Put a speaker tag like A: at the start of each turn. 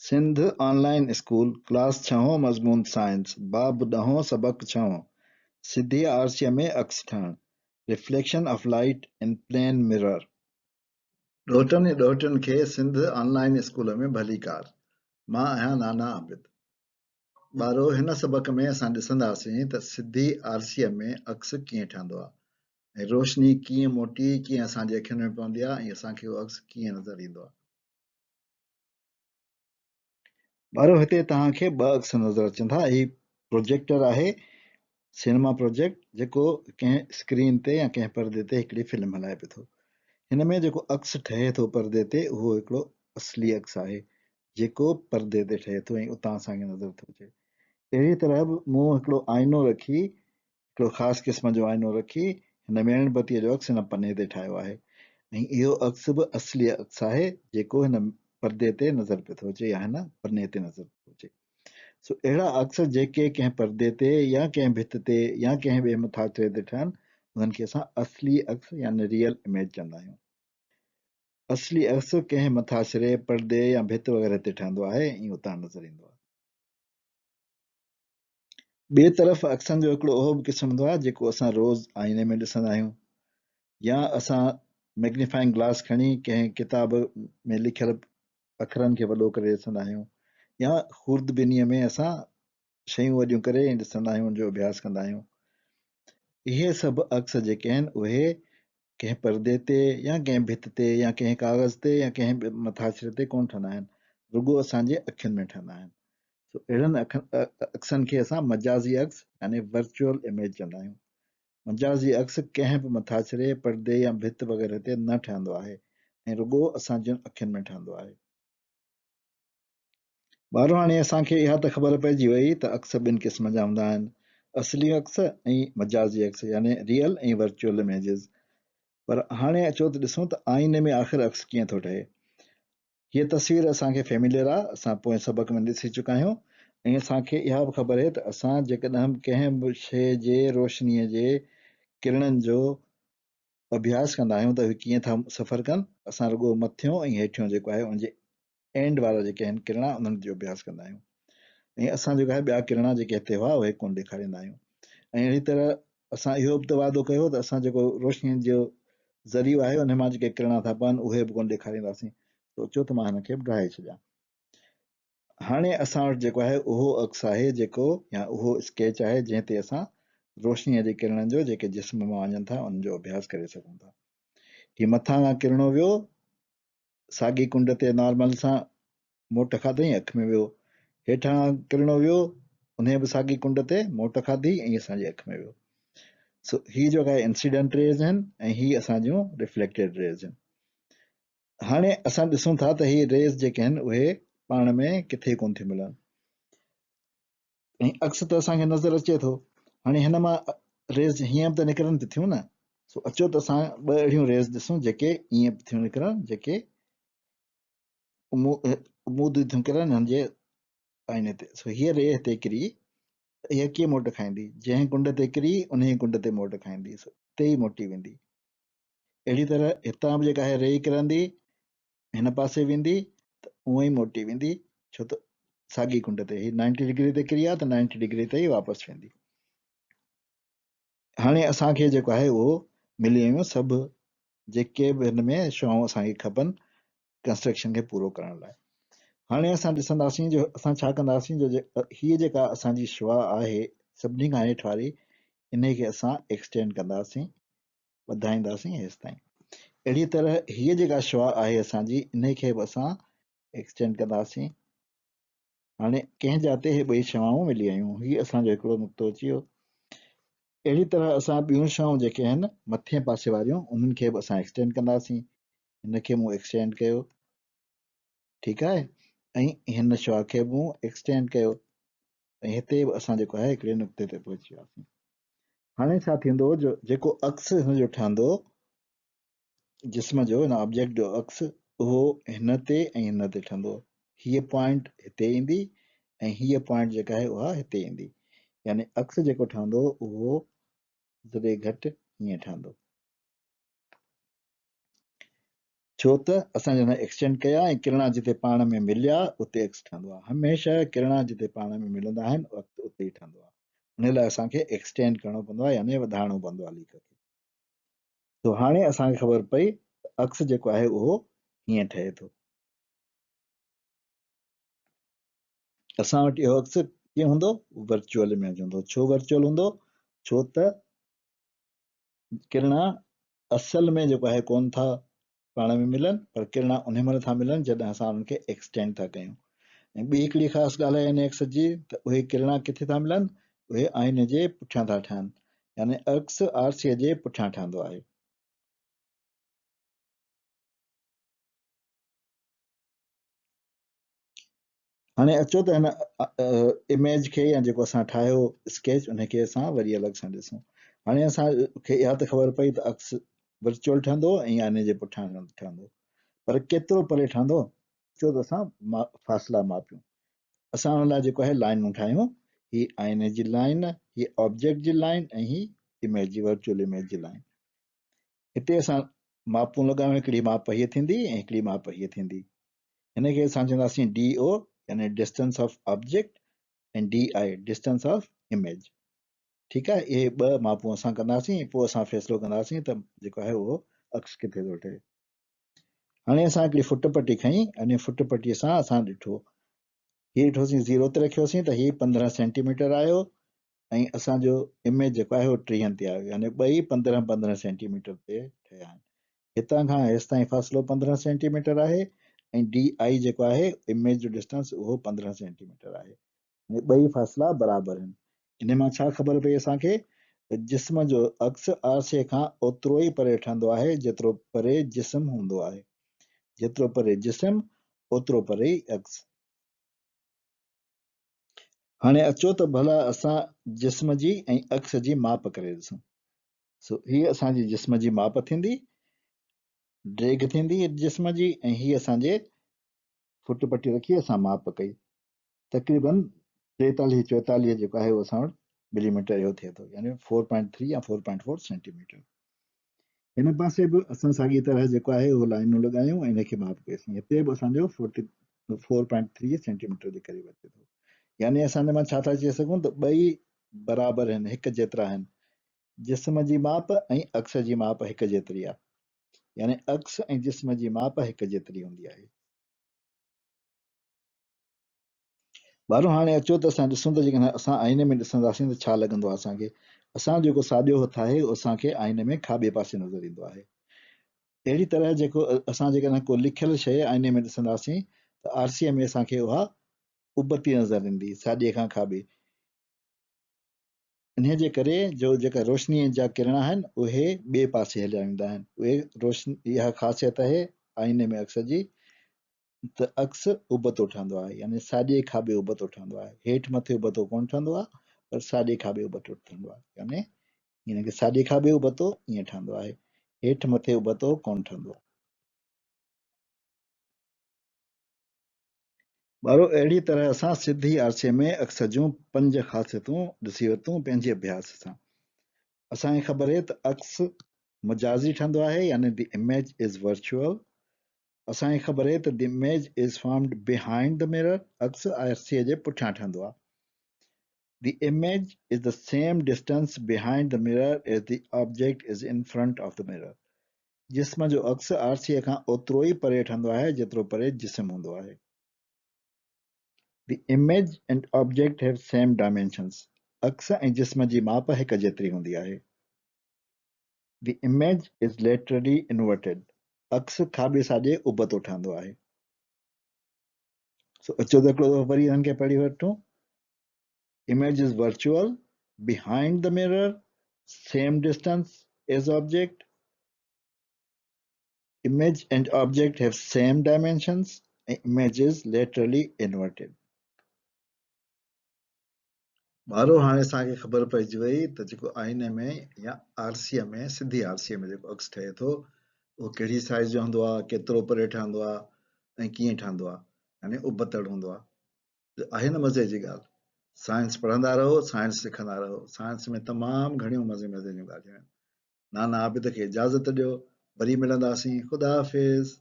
A: سنڌ آن line school class ڇهون مضمون science باب ڏهون سبق ڇهون سڌي آرسيء ۾ عڪس ٺهڻ Reflection of Light in Plane Mirror. ڏوهٽن ۽ ڏوهٽين کي سنڌ آن لائين اسڪول ۾ ڀليڪار. مان آهيان نانا عابد. ٻارو هن سبق ۾ اسان ڏسنداسين ته سڌي آرسيء ۾ عڪس ڪيئن ٺهندو آهي ۽ روشني ڪيئن موٽي ڪيئن اسان جي اکين ۾ پوندي آهي ۽ اسان کي اهو عڪس ڪيئن نظر ايندو آهي. ٻارو هتي توهان کي ٻه عڪس نظر اچن ٿا. هي پروجيڪٽر آهي، سينما پروجيڪٽ، جيڪو ڪنهن اسڪرين تي يا ڪنهن پردي تي هڪڙي فلم هلائي پيو ٿو. هن ۾ جيڪو عڪس ٺهي ٿو پردي تي اهو هڪڙو اصلي عڪس آهي جيڪو پردي تي ٺهي ٿو ۽ اتان اسان کي نظر ٿو اچي. اهڙي طرح به مون هڪڙو آئينو رکي هڪڙو خاص قسم جو آئينو رکي هن ميڻ بتيء جو عڪس هن پني تي ٺاهيو آهي ۽ اهو عڪس به اصلي عڪس آهي جيڪو هن پردي تي نظر پيو ٿو اچي يا هن پني تي نظر پيو اچي. سو اهڙا عڪس جيڪي ڪنهن پردي تي يا ڪنهن ڀت تي يا ڪنهن ٻئي مٿاڇري تي ٺهن انهن کي اسان اصلي عڪس يعني ريئل اميج چوندا آهيون. اصلي عڪس ڪنهن مٿاڇري، پردي يا ڀت وغيره تي ٺهندو آهي ۽ اتان نظر ايندو آهي. ٻئي طرف عڪسن جو هڪڙو اهو به قسم هوندو آهي جيڪو اسان روز آئيني ۾ ڏسندا آهيون يا اسان ميگنيفائنگ گلاس کڻي ڪنهن ڪتاب ۾ لکيل اکرن کي وڏو ڪري ڏسندا آهيون يا خوردبينيء ۾ اسان شيون وڏيون ڪري ۽ ڏسندا آهيون ان جو اڀياس ڪندا آهيون. اهي سڀ عڪس جيڪي آهن اهي ڪنهن پردي تي يا ڪنهن ڀت تي يا ڪنهن ڪاغذ تي يا ڪنهن به مٿاڇري تي ڪونه ٺهندا آهن رڳو اسان جي اکين ۾ ٺهندا آهن. سو اهڙن عڪسن کي اسان مجازي عڪس يعني ورچوئل اميج چوندا آهيون. مجازي عڪس ڪنهن به مٿاڇري، پردي يا ڀت وغيره تي نه ٺهندو آهي ۽ رڳو اسان جن اکين ۾ ٺهندو آهي. ٻارو هاڻي اسان کي اها ته خبر پئجي وئي ته عڪس ٻن قسمن جا هوندا آهن، اصلي عڪس ۽ مجازي عڪس يعني ريئل ۽ ورچوئل اميجز. پر هاڻي اچو ته ڏسون ته آئيني ۾ آخر عڪس ڪيئن ٿو ٺهي. هيء تصوير اسان کي فيمليئر آ، اسان پوئين سبق ۾ ڏسي چڪا آهيون ۽ اسان کي اها به خبر اهي ته اسان جيڪڏهن به ڪنهن به شيء جي روشنيء جي ڪرڻن جو اڀياس ڪندا آهيون ته اهي ڪيئن ٿا سفر ڪن، اسان رڳو مٿيون ۽ هيٺيون جيڪو آهي ان جي اينڊ وارا جيڪي آهن ڪرڻا انهن جو اڀياس ڪندا آهيون ۽ اسان جيڪو آهي ٻيا ڪرڻا جيڪي هتي هئا اهي ڪونه ڏيکاريندا آهيون ۽ اهڙي طرح اسان اهو به ته وعدو ڪيو ته اسان جيڪو روشنيء جو ذريعو آهي ان مان جيڪي ڪرڻا ٿا پون اهي به ڪونه ڏيکارينداسين. سوچيو ته مان هن کي به ڊاهي ڇڏيان. هاڻي اسان وٽ جيڪو آهي اهو عڪس آهي جيڪو يا اهو اسڪيچ آهي جنهن تي اسان روشنيء جي ڪرڻن جو جيڪي جسم مان وڃن ٿا انهن جو اڀياس ڪري سگهون ٿا. هي مٿان کان ڪرڻو ويو ساڳي ڪنڊ تي نارمل سان موٽ کاڌئين اک ۾ ويو. هيٺان ڪرڻو ويو، انهيء به ساڳي ڪنڊ تي موٽ کاڌي ۽ اسان جي اک ۾ ويو. سو هي جيڪا انسيڊنٽ ريز آهن ۽ هي اسان جون رفليڪٽيڊ ريز آهن. هاڻي اسان ڏسون ٿا ته هي ريز جيڪي آهن اهي پاڻ ۾ ڪٿي ڪونه ٿيون ملن. ۽ عڪس ته اسان کي نظر اچي ٿو. هاڻي هن مان ريز هيئن به ته نڪرن به ٿيون نه. سو اچو ته اسان ٻه اهڙيون ريز ڏسون جيڪي ائين به ٿيون نڪرن جيڪي عمودي ٿيون ڪرن هن جي آئيني تي. سو هيء ري هتي ڪري ته اها ڪيئن موٽ کائيندي؟ جنهن ڪنڊ تي ڪري انهيء ڪنڊ تي موٽ کائيندي. سو اتي ئي موٽي ويندي. اهڙي طرح هتان به جيڪا هي ري ڪرندي هن پاسي ويندي ته اونئن ئي موٽي ويندي ڇو ته ساڳي ڪنڊ تي هي نائنٽي ڊگري تي ڪري آ ته نائنٽي ڊگري تي ئي واپس ويندي. هاڻي اسان کي جيڪو آهي اهو ملي ويون سڀ جيڪي به هن ۾ شيون اسان کي کپن ڪنسٽرڪشن کي پورو ڪرڻ لاء. هاڻي اسان ڏسنداسين جو اسان ڇا ڪنداسين جو هيء جيڪا اسان جي شعاع آهي سڀني کان هيٺ واري انهي کي اسان ايڪسٽينڊ ڪنداسين وڌائينداسين هيستائين. اهڙيء طرح هيء جيڪا شعاع آهي اسان جي انهي کي به اسان ايڪسٽينڊ ڪنداسين. هاڻي ڪنهن جاء تي هي ٻئي شعاعون ملي آيون. هي اسان جو هڪڙو نقطو اچي ويو. اهڙي طرح اسان ٻيون شعاعون جيڪي آهن مٿين پاسي واريون انهن کي به اسان ايڪسٽينڊ ڪنداسين. هن کي مون ايڪسٽينڊ ڪيو. ٺيڪ آهي ۽ هن شعاع کي به مون ايڪسٽينڊ ڪيو. ۽ هتي به اسان جيڪو آهي هڪڙي نقطي تي پهچي وياسين. هاڻي ڇا ٿيندو جو جيڪو عڪس هن جو ٺهندو جسم جو هن آبجيڪٽ جو عڪس اهو هن تي ۽ هن تي ٺهندو. هيء پوائنٽ هتي ايندي ۽ هيء پوائنٽ جيڪا آهي اها هتي ايندي. يعني عڪس جيڪو ٺهندو اهو ذري گهٽ هيئن ٺهندو. ڇو ته اسان جڏهن ايڪسٽينڊ ڪيا ۽ ڪرڻا جتي پاڻ ۾ مليا اتي عڪس ٺهندو آهي. هميشه ڪرڻا جتي پاڻ ۾ ملندا آهن عڪس اتي ئي ٺهندو آهي. ان لاء اسان کي ايڪسٽينڊ ڪرڻو پوندو آهي يعني وڌائڻو پوندو آهي ليڪ کي. سو هاڻي اسان کي خبر پئي ته عڪس جيڪو آهي اهو هيئن ٺهي ٿو. اسان وٽ اهو عڪس ڪيئن هوندو؟ ورچوئل اميج هوندو. ڇو ورچوئل هوندو؟ ڇو ته ڪرڻا اصل ۾ جيڪو آهي ڪون ٿا پاڻ ۾ ملن پر ڪرڻا انهي مهل ٿا ملن جڏهن اسان انهن کي ايڪسٽينڊ ٿا ڪيون ۽ ٻي هڪڙي خاص ڳالهه آهي ان عڪس جي ته اهي ڪرڻا ڪٿي ٿا ملن اهي آئيني جي پٺيان ٿا ٺهن يعني عڪس آرسيء جي پٺيان ٺهندو آهي. هاڻي اچو ته هن اميج کي يا جيڪو اسان ٺاهيو اسڪيچ ان کي اسان وري الڳ سان ڏسون. هاڻي اسان کي اها ته خبر پئي ته عڪس ورچوئل ٺهندو ۽ آئيني جي پٺيان ٺهندو پر ڪيترو پري ٺهندو؟ اچو ته اسان فاصلا ماپيون. اسان ان لاء جيڪو آهي لائنون ٺاهيون. هي آئيني جي لائن، هي آبجيڪٽ جي لائن ۽ هي اميج جي ورچوئل اميج جي لائن. هتي اسان ماپون لڳايون هڪڙي ماپ هيء ٿيندي ۽ هڪڙي ماپ هيء ٿيندي. هن کي اسان چونداسين ڊي او يعني distance of object ۽ D I distance of image. ٺيڪ آهي اهي ٻه ماپون اسان ڪنداسين ۽ پوء اسان فيصلو ڪنداسين ته جيڪو آهي اهو عڪس ڪٿي ٿو ٺهي. هاڻي اسان هڪڙي فٽ پٽي کنئي ۽ فٽ پٽي سان اسان ڏٺو هي ڏٺوسين زيرو تي رکيوسين ته هي 15 سينٽي ميٽر آيو ۽ اسان جو اميج جيڪو آهي اهو ٽيهن تي آيو يعني ٻئي 15 15 سينٽي ميٽر تي ٺهيا آهن. هتان کان هيستائين فاصلو 15 سينٽي ميٽر آهي ۽ ڊي I جيڪو آهي اميج جو ڊسٽنس اهو 15 سينٽي ميٽر آهي يعني ٻئي فاصلا برابر آهن. انهي مان ڇا خبر پئي اسان کي ته جسم جو عڪس آرسي کان اوترو ئي پري ٺهندو آهي جيترو پري جسم هوندو آهي. جيترو پري جسم اوترو پري ئي عڪس. هاڻي اچو ته ڀلا اسان جسم جي ۽ عڪس جي ماپ ڪري ڏسون. سو هي اسان جي جسم جي ماپ ٿيندي، ڊيگهه ٿيندي جسم جي ۽ هي اسان جي فٽ پٽي رکي اسان ماپ ڪئي. تقريبن ٽيتاليهه چوئيتاليهه جيڪو آهي اهو اسان وٽ ملي ميٽر اهو ٿئي ٿو يعني فور پوائنٽ ٿري يا four point four centimetre. هن پاسي به اسان ساڳي طرح جيڪو آهي اهو لائنون لڳايون ۽ ان کي ماپ ڪيوسين هتي به اسان جو forty four point three centimetre جي قريب اچي ٿو يعني اسان ان مان ڇا ٿا چئي سگهون ته ٻئي برابر آهن هڪ جيترا آهن جسم جي ماپ ۽ عڪس جي ماپ هڪ جيتري آهي يعني عڪس ۽ جسم جي ماپ هڪ جيتري هوندي آهي. ٻارو هاڻي اچو ته اسان ڏسون ته جيڪڏهن اسان آئيني ۾ ڏسنداسين ته ڇا لڳندو آهي اسان کي. اسان جو جيڪو ساڄو هٿ آهي اهو اسان کي آئيني ۾ کاٻي پاسي نظر ايندو آهي. اهڙي طرح جيڪو اسان جيڪڏهن ڪو لکيل شيء آئيني ۾ ڏسنداسين ته آرسيء ۾ اسان کي اها ابتي نظر ايندي، ساڄي کان کاٻي. انهيء جي ڪري جو جيڪا روشنيء جا ڪرڻا آهن اهي ٻئي پاسي هليا ويندا آهن. اهي روشني اها خاصيت آهي آئيني ۾ عڪس جي ته عڪس ابتو ٺهندو آهي يعني ساڄي کاٻي ابتو ٺهندو آهي هيٺ مٿي ابتو ڪونه ٺهندو آهي پر ساڄي کاٻي ابتو ٺهندو آهي يعني هن کي ساڄي کاٻي ابتو ائين ٺهندو آهي هيٺ مٿي ابتو ڪونه ٺهندو آهي. ٻارو اهڙي طرح اسان سڌي آرسي ۾ عڪس جون پنج خاصيتون ڏسي ورتون پنهنجي اڀياس سان. اسان کي خبر آهي ته عڪس مجازي ٺهندو آهي يعني The image is virtual اسان کي خبر آهي ته The image is formed behind the mirror عڪس آرسيء جي پٺيان ٺهندو آهي. The image is the same distance behind the mirror as the object is in front of the mirror جسم جو عڪس آرسيء کان اوترو ئي پري ٺهندو آهي جيترو پري جسم هوندو آهي. The image and object have same dimensions عڪس ۽ جسم جي ماپ هڪ جيتري هوندي آهي. The image is laterally inverted عڪس کاٻي ساڄي ابتو ٺهندو آهي. سو اچو ته هڪڙو دفعو وري انهن کي پڙهي وٺون. Image is virtual, behind the mirror, same distance as object, image and object have same dimensions ۽ image is laterally inverted. ٻارو هاڻي اسان کي خبر پئجي وئي ته جيڪو آئيني ۾ يا آرسيء ۾ سڌي آرسيء ۾ جيڪو عڪس ٺهي ٿو اهو ڪهڙي سائيز جو هوندو آهي، ڪيترو پري ٺهندو آهي ۽ ڪيئن ٺهندو آهي يعني ابتڙ هوندو آهي. آهي نه مزي جي ڳالهه. سائنس پڙهندا رهو، سائنس سکندا رهو. سائنس ۾ تمام گهڻيون مزي مزي جون ڳالهيون آهن. نانا عابد کي اجازت ڏيو، وري ملنداسين. خدا حافظ.